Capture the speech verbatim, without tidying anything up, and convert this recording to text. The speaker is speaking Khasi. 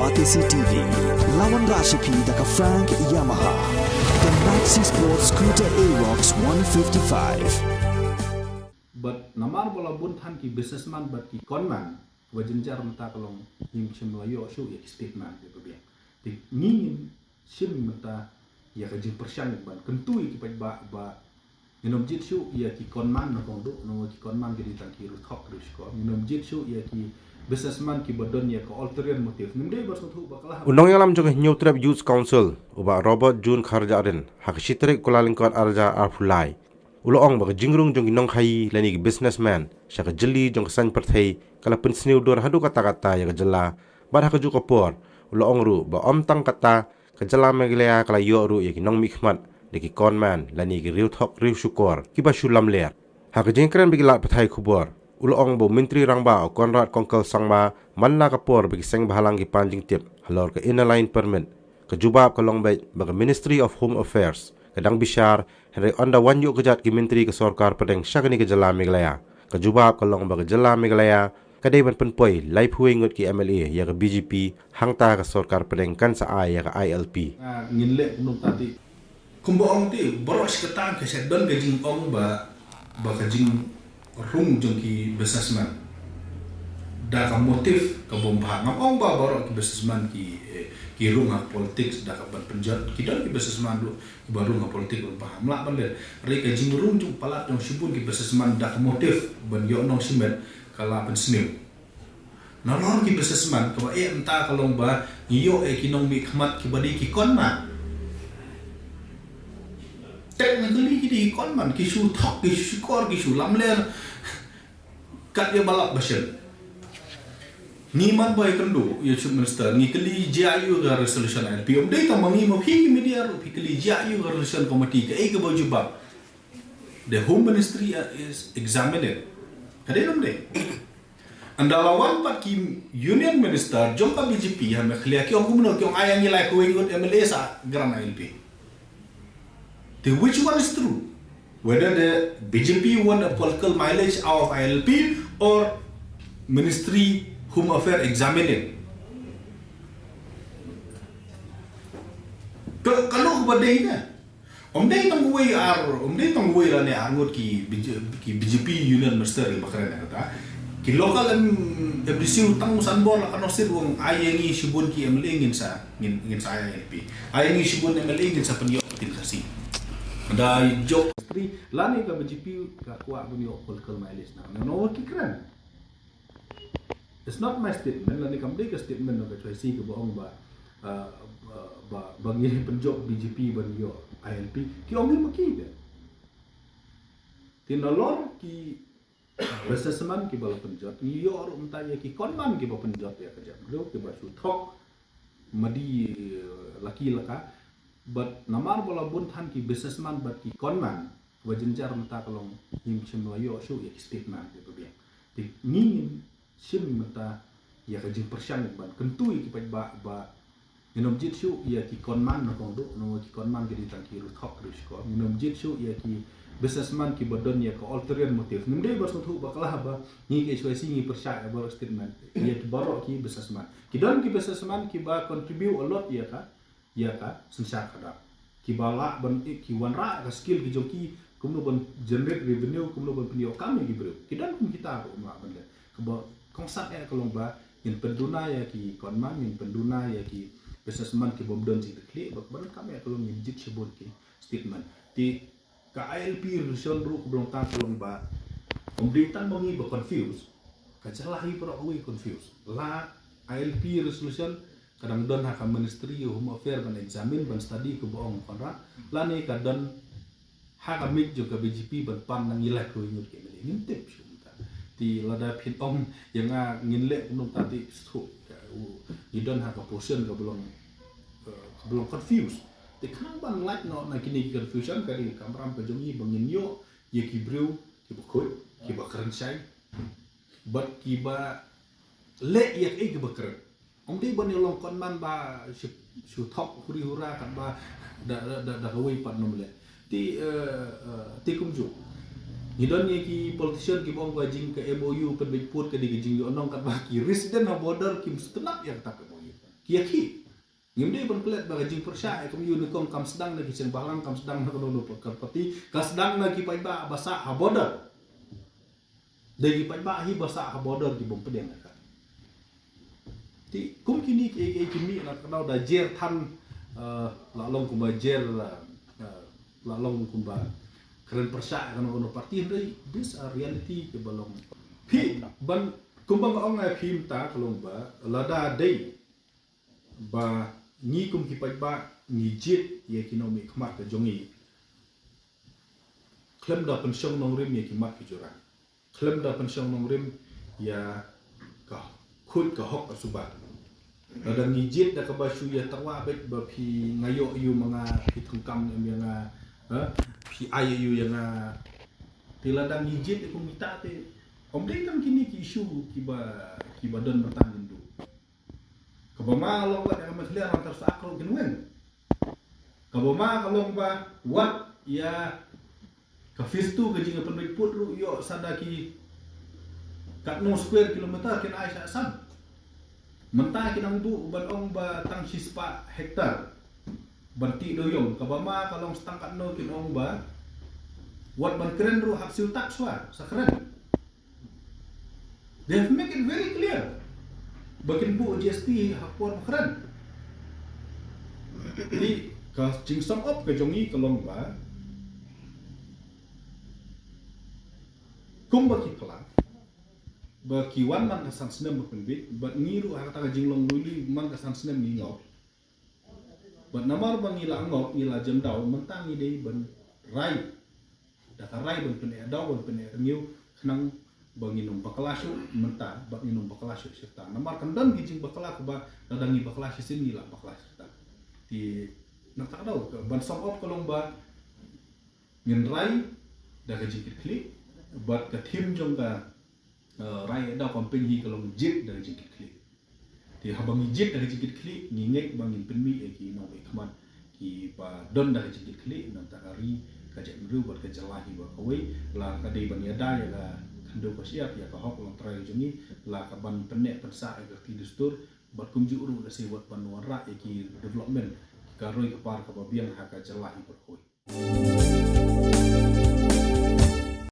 Batesi T V, lawan Rashipi da ka Frank Yamaha. The Maxi Sports Scooter Aerox one fifty-five. But namar ba la bun than ki businessman bad ki conman, wa jynjar mynta ka long ngim shym la ïoh shuh ïa ki statement ïa ka biang. Te ngi ngin shim mynta ïa ka jingpyrshang ban kyntu ïa ki paidbah ba ngin ym jied shuh ïa ki conman na kong duh, na ki conman ki dei tang ki riewthok riewshukor. Ngin ym jied shuh ïa ki businessman ki ba don ïa ka ulterior motive. Ngim dei ba sngewthuh ba ka la. U nongïalam jong ka Hynñiewtrep Youth Council, u Bah Robert June Kharjahrin, ha ka shi tarik Kyllalyngkot arhajar arphew lai, u la ong ba ka jingrung jong ki nongkhaii lane ki businessman sha ka jylli jong ka saiñ pyrthei ka la pynsniew dur haduh katta katta ïa ka jylla. Bad ha kajuh ka por, u la ong ruh ba ym tang katta, ka jylla Meghalaya ka la ïoh ruh ïa ki nongmihkhmat da ki conman lane ki riewthok riewshukor ki ba shu lamler. Ha ka jingkren bad ki lad pathai khubor, u la ong ba u Myntri Rangbah u Conrad Kongkal Sangma man la ka por ba ki seng bhalang ki pan jingtip halor ka Inner Line Permit. Ka jubab ka long beit ba ka Ministry of Home Affairs ka dang bishar, hynrei ynda wan ïuh kjat ki myntri ka sorkar pdeng sha kane ka jylla Meghalaya. Ka jubab ka long ba ka jylla Meghalaya ka dei ban pynpoi laiphew ngut ki M L A ïa ka B J P, hangta ka sorkar pdeng kan sa ai ïa ka I L P. Ah, ngin leh kumno ta ti. Kumba ong ti, baroh shi katta ka sha don ka jingong ba, ba ka jingrung jong ki businessman da ka motive ka bym bha. Ngam ong ba baroh ki businessman ki, eh, ki rung ha politics da ka ban pynjot. Ki don ki businessman ruh ki ba rung ha politics bym bha. Mlak ban leh. Hynrei ka jingrung jong palat jong shibun ki businessman da ka motive ban ïoh nong shimet ka la pynsniew. Nalor ki businessman kaba eh mynta ka long ba ngi ïoh eh ki nongmihkhmat kiba dei ki conman. Technically ki dei ki conman, ki shu thok, ki shu shukor, ki shu lamler. Kat ïa ba lap ba shen. Ngi man ba ïakynduh ïa Chief Minister, ngi kylli jia aiu ka resolution I L P. Ym dei tang ma ngi, ma phi ki media ruh phi kylli jia aiu ka resolution committee, kaei kaba jubab. The Home Ministry, uh, is examining. Ka dei ne ym dei? Ynda la wan pat ki Union Minister jong ka B J P ha Meghalaya, ki ong kumno, ki ong ai ïa ngi laiphew ngut M L A sa grant I L P. Then which one is true? Whether the B J P won a political mileage out of I L P or Ministry Home Affairs examining. Ka, kano kaba dei ne? Ym dei tang uwei ar, ym dei tang uwei lane ar ngut ki B J, ki B J P Union Minister kiba kren ïa kata. Ki local M-, M D C u tang u Sanbor la ka Nongsih u ong ai ïa ngi shibun ki M L A ngin sa, ngin, ngin sa ai I L P. Ai ïa ngi shibun M L A ngin sa pynïoh ka ktien Khasi. Da jop lane ka B J P ka kwah ban ïoh political mileage na, na, na ki kren. It's not my statement, lane kam dei ka statement na ka H Y C kaba ong ba, uh, ba, ba, ba ngi pynjop B J P ban ïoh I L P. Ki ong ngi ma ki te. Te nalor ki businessman kiba la pynjot, ngi ïoh ruh mynta ïa ki conman kiba pynjot ïa ka jaitbynriew kiba shu thok madi, uh, laki laka. But namar ba la bun than ki businessman bad ki conman, wa jynjar mynta ka long ngim shym la ïoh shuh ïa ki statement ïa ka biang. Te ngi ngin shim mynta ïa ka jingpyrshang ban kyntu ïa ki paidbah ba ngin ym jied shuh ïa ki conman na kong duh, na ki conman ki dei tang ki riewthok riewshukor. Ngin ym jied shuh ïa ki businessman kiba don ïa ka ulterior motive. Ngim dei ba sngewthuh bakla ba ngi ka H Y C ngi pyrshah ïa baroh statement ïa ki baroh ki businessman. Ki don ki businessman kiba contribute a lot ïa ka ïa ka synshar khadar. Kiba lah ban, eh, ki wanrah ka skill ki jong ki, kumno ban generate revenue, kumno ban pynïoh kam ïa ki briew. Ki don kum kita ruh ym lah ban leh. Kaba kongsan eh ka long ba ngin pynduna ïa ki conman, ngin pynduna ïa ki businessman ki bym don jingtyklieh, ba, ba donkam eh ka long ngin jied shibun ki statement. Te ka I L P resolution ruh kaba long tang ka long ba ym dei tang ma ngi ba confuse. Ka jylla hi baroh kawei confuse. La I L P resolution ka dang don ha ka Ministry of Home Affairs ban examine, ban study kaba ong Conrad. Lane ka don ha ka miej jong ka B J P ban pan na ngi laiphew ngut ki M L A, ngim tip shuh mynta. Te lada phin ong ïa nga ngin leh kumno mynta te shuh ka, u, ngi don ha ka position kaba long, eh, kaba long confuse. Te khnang ban lait noh na kine ki confusion ka dei ka kamram ka jong ngi ba ngin ïoh ïa ki briew kiba khuid, kiba kren shai. Bad kiba leh ïa kaei kaba kren. Ym dei ban ïa long conman ba shu, shu thok huri hura katba da, da, da, da kawei pat nym leh. Te, eh, eh, te kumjuh. Ngi don ïa ki politician kiba ong ba jing ka M O U pynbeit pud ka dei ka jingïohnong katba ki resident ha border kim sngewtynnat ïa kata ka M O U. Ki ïa ki. Ngim dei ban klet ba ka jingpyrshah ïa ka MoU ne kong kam sdang na ki seng bhalang, kam sdang na ka dono ka party, ka sdang na ki paidbah ba sah ha border. Dei ki paidbah hi ba sah ha border ki bym pdiang ïa ka. Te kum kine ki, ki, ki mih na ka daw da jer than, eh, la long kumba jer, eh, eh, la long kumba kren pyrshah ïa kano kano party, hynrei these are reality ki ba long. Phi ban kumba nga ong ïa phi mynta ka long ba lada dei ba ngi kum ki paidbah ngi jied ïa ki nongmihkhmat ka jong ngi, khlem da pynshong nongrim ïa ki mat ki jurang, khlem da pynshong nongrim ïa ka khuid ka hok ka suba. Lada ngi jied da kaba shu ïa tyrwa beit ba phi nga ïoh ïa u ma nga, phi thungkam em ïa nga, ha? Phi ai ïa u ïa nga. Te lada ngi jied ïa kum kita te, ym dei tang kine ki issue kiba, kiba don mynta ngin duh. Kaba ma long wat ïa ka Meghalaya Rantar Sahak ruh kin wen. Kaba ma ka long ba wat ïa ka phase two ka jingpynbeit pud ruh ïoh sa da ki katno square kilometer kin ai sha Assam. Mynta ki nang buh ban ong ba tang shispah hektar ban tih dewïong. Kaba ma ka long stang katno kin ong ba wat ban kren ruh hap siew tak shuwa sa kren. They have make it very clear ba kin buh GST ha por ba kren. Te ka jingsum up ka jong ngi ka long ba kumba ki phla ba ki wan man ka san snem ba pynbeit, bad ngi ruh ha kata ka jinglong lui lui man ka san snem ngi ngop. Bad namar ba ngi la ngop, ngi la jem daw, mynta ngi dei ban rai da ka rai ban pyneh daw, ban pyneh rngiew, khnang ba ngin ym bakla shuh mynta, ba ngin ym bakla shuh shirta. Namar kan don ki jingbakla kaba lada ngi bakla shisien ngi la bakla shirta. Te na kata ka daw ka ban sum up ka long ba ngin rai da ka jingkitkhlieh, bad ka theme jong ka, eh, rai da campaign hi ka long jied da ka jingkitkhlieh. Te haba ngi jied da ka jingkitkhlieh, ngi ngeit ba ngin pynmih ïa ki nongmihkhmat kiba don da ka jingkitkhlieh, na ka bynta ka ri, ka jaitbynriew bad ka jylla hi baroh kawei, la ka dei ban ïada ïa ka khyndew ka shyiap, ïa ka hok longtrai jong ngi, la ka ban pynneh pynsah ïa ka riti dustur, bad kumjuh ruh lehse wat ban wanrah ïa ki development, ka roi ka par kaba biang ha ka jylla hi baroh kawei.